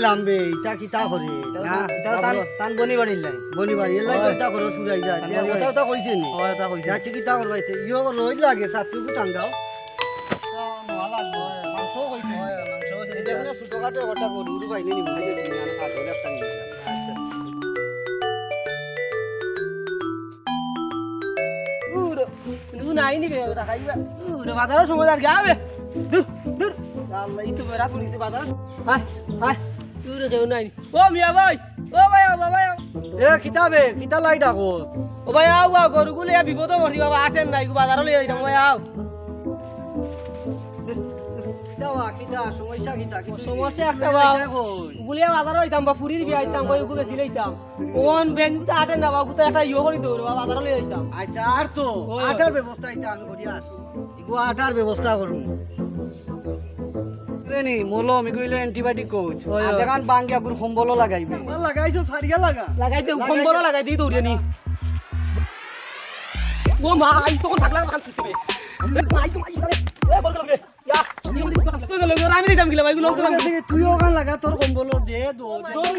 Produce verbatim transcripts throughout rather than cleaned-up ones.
লাম্বে, ইতা কিতা করে? না, ইতা তান, তান বনি বাড়ির লাই। বনি বাড়ি, এর লাই তো ইতা করে শুনাই যায়। তান বনি বাড়ি। ওটা, ওটা কইছে নি? ওটা কইছে। যাচ্ছি কিতা করবা ইতে? ইয়ো রইল লাগে, সাতটুকু টাঙ্গাও। মাংস কইছে। মাংস কইছে। এটা কোনো ছোটখাটো একটা গরু, গরু বাইনে নিব। খাই যাচ্ছি, আমি খাবো, একটা নিব। আচ্ছা। উরে, নুন আইনি বে, ওটা খাইবা। উরে, বাজারর সময় আর যাবে। দূর, দূর। আল্লাহ, এই তো বেড়া তুলিছে বাজার। হায়, হায়। উরে, কেউ নাই। ও মিয়া ভাই, ও ভাই, ও বাবা, ও। এ, কিতা বে? কিতা লাই ডাকো? ও ভাই, আও, আও, গরুগুলো এ বিপদে পড়ছি বাবা, আটের নাই, বাজারো লইয়া যাইতাম, ভাই, আও। কিতা বা, কিতা? সমস্যা কিতা? কিতা সমস্যা একটা বা। বুলিয়া বাজারো যাইতাম বা, ফুরির বিয়া যাইতাম, ওই ওগুলো সিলাইতাম। ওন ব্যাংক তো আটের না বা, কোথায় একটা ইয়ে করি দৌড় বা, বাজারো লইয়া যাইতাম। আচ্ছা, আর তো ওই। আটার ব্যবস্থা এটা আমি করি আর। ইগু আটার ব্যবস্থা করুম। রে নি, মলম, ইগু হইলো antibiotic কইছ। ওই, আর ওই। দেখান বাঙ্গি আগুর কম্বলও লাগাইবে। আমার লাগাইছো, ফারিয়া লাগা। লাগাই দে, কম্বলও লাগাই দি দৌড়িয়ে নি। ও মা, এই তো পাগলা লাগান দিছে রে। এ মা, এই তো মা, এই তো মা। এ বল গেল রে। ইয়া, এই তো গেল রে, আমি দিতাম কিলা ভাই, এগুলো তো আমি। তুই ওখান লাগা, তোর কম্বলও দে, দৌড়। দৌড়,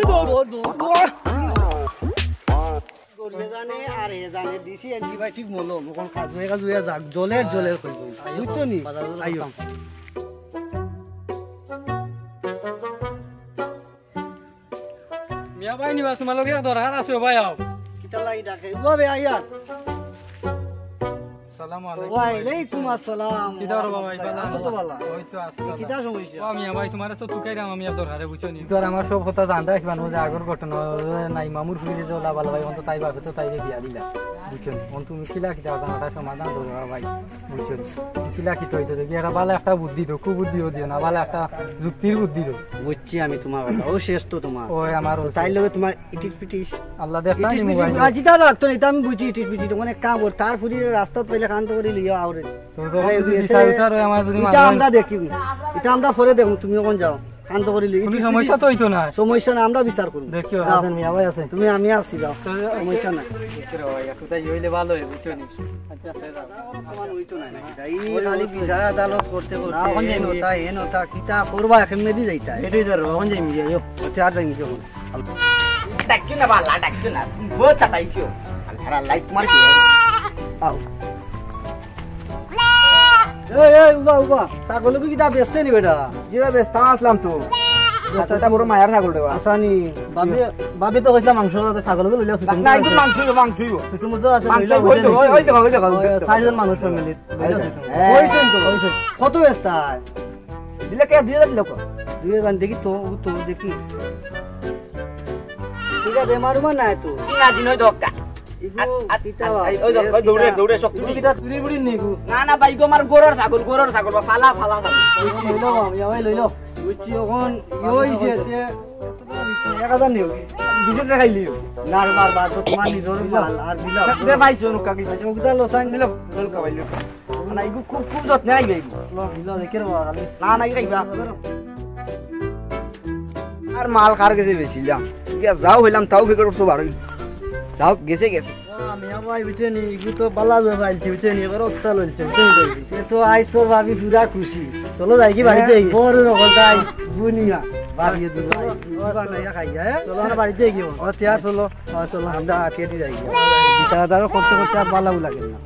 দৌড়, দৌড়, দৌড়। গরিবে জানে আর এ জানে, দিছি antibiotic মলম, অখন কাজুয়ে কাজুয়ে যাক, জলের জলের কইব। আইও, বুঝছো নি? বাজারো আইও। যাইতাম। মিয়া ভাই নিবা, তোমার লগে এক দরকার আছে, ও ভাই আও। কিতা লাগি ডাকে? ও ভাই আইয়া। সালামু আলাইকুম। ওয়ালাইকুম আসসালাম। কিতা করো বাবা, ভাই, ভালা আছো তো আছো? ভালা? ওই তো আছি এই ভালা। কিতা সমস্যা? ও মিয়া ভাই, তোমারে তো তুকাইরাম আমি আর দরকারে, বুঝছো নি? তো আর আমার সব কথা জানতে আসবা না, যে আগর ঘটনা, ওই নাই মামুর ফুড়ি যে ওলা ভালা ভাই, অন্ত তাই বাপে তো তাইরে বিয়া দিলা, বুঝছো নি? অন্ত তুমি কিলা কিতা কথা, কথা সমাধান করো ভাই, বুঝছো নি? কিলা কিতা হইতো দেখি, একটা ভালা একটা বুদ্ধি দাও, কুবুদ্ধিও দিও না, ভালা একটা যুক্তির বুদ্ধি দাও। বুঝছি আমি তোমার কথা, ও শেষ তো তোমার। ওই আমার তো ও তাই শেষ। লগে তোমার ইটিস পিটিস। আল্লাহ দেখতা ইটিস নি পিটিস, মোবাইল। আজি তার রাখতো না, এটা আমি বুঝি ইটিস পিটিস। অখন এক কাম কর, তার ফুড়ি রাস্তাত পাইলে কান তো করি লইয়া আওরে। তো, তো এই যদি বিচার বিচার হয়, আমার যদি ইটা মারা আমরা দেখি, ইটা আমরা পরে দেখমু, তুমি অখন যাও, কান তো করি লইয়া। কোনো ইটিস সমস্যা পিটিস। তো হইতো না। সমস্যা না, আমরা বিচার করমু। দেখিও। যাও। আছেন মিয়া ভাই আছেন। তুমি আমি আছি, যাও। তো সমস্যা নাই। দেখি রে ভাই, একটু তাই হইলে ভালো হয়, বুঝছো নি? আচ্ছা। সমান হইতো না নাকি? এই খালি বিচার আদালত করতে করতে না, অখন এন যাইমু। ওতা, এন ওতা, কিতা করবা, কেমনে দি যাইতা? এটাই ধরো, অখন যাইমু গিয়া, আইও। আচ্ছা, আর যাইমু যখন। ডাকিও না বালা, ডাকিও না। বহুত সাতাইছো। আল্লাহ, আল্লাহ, তোমার কি? আও। এই, এই, উবা, উবা। ছাগল কি কিতা বেচতে নি বেটা? জি ভাই, বেচতাম আসলাম তো। বেচতে তা বড় মায়ার ছাগল রে বা। আসানি। ভাবি, ভাবি তো কইছিলাম মাংস, ছাগল লইলাও। না, এগুলো মাংস, মাংস। ছোট মতো আছে, মাংস লইলাও, ওই তো, ওই, ওই দেখো, ওই দেখো, ওই দেখো। চারজন মানুষ ফ্যামিলি। এই তো। হ্যাঁ। কইছেন তো, কইছেন। কত বেচতা? দিলে কে? দুই হাজার দিলে কো? দুই হাজার দেখি তো, ও তো দেখি। ঠিক আছে, মারুমা নাই তো। না, দিন ওই দক্কা। ইগু আ, আ, কিতা আ, বা? এই, ওই দক্কা, ওই দৌড়ে, দৌড়ে, শক্তি ইগু নেই। কিতা তুলি বুড়ি নেই গু? না, না, ভাই, গো, আমার গরুর ছাগল, গরুর ছাগল, বা ফালা, ফালা ছাগল। লইলো, আমি, আমি লইলো। বুঝছি, অখন ইয়ে হইছে, তে এক হাজার নিও। দুইশো টাকা খাইলিও। না রে, বারবার তো তোমার নিজর মাল, আর দিলাম। দে ভাই, চলো, কাকি। আচ্ছা, ওগুলা লো, সাইন। দিলাম, চলো, কাবাইলিও। না, ইগু খুব, খুব যত্নে রাখবে ইগু। লো, লো, দেখে রে বাবা, খালি। না, না, ইগু খাইবা। আর মাল কার গেছে বেচিলাম। ঠিক আছে, যাও হইলাম, তাও ফিকর করছো বারোই। যাও, গেছে, গেছে। ও, মিয়া ভাই, বুঝছো নি? ইগু তো বালা যে পাইলছি, বুঝছো নি? এবার ওস্তাদ হইছে, বুঝছো নি? এ তো আইজ তোর ভাবি পুরা খুশি। চলো যাই কি বাড়িতে হ্যাঁ, গিয়ে? বড় রকম তাই। বুনিয়া, ভাবিয়ে দিল। চলো, চলো, বানাইয়া খাইয়া, হ্যাঁ? চলো, আমরা বাড়িতে গিয়ে। ও, তে আর চলো। ও, চলো। আমরা আটিয়ে দিয়ে যাই। বিচারাদারও করতে করতে আর ভালো লাগে না।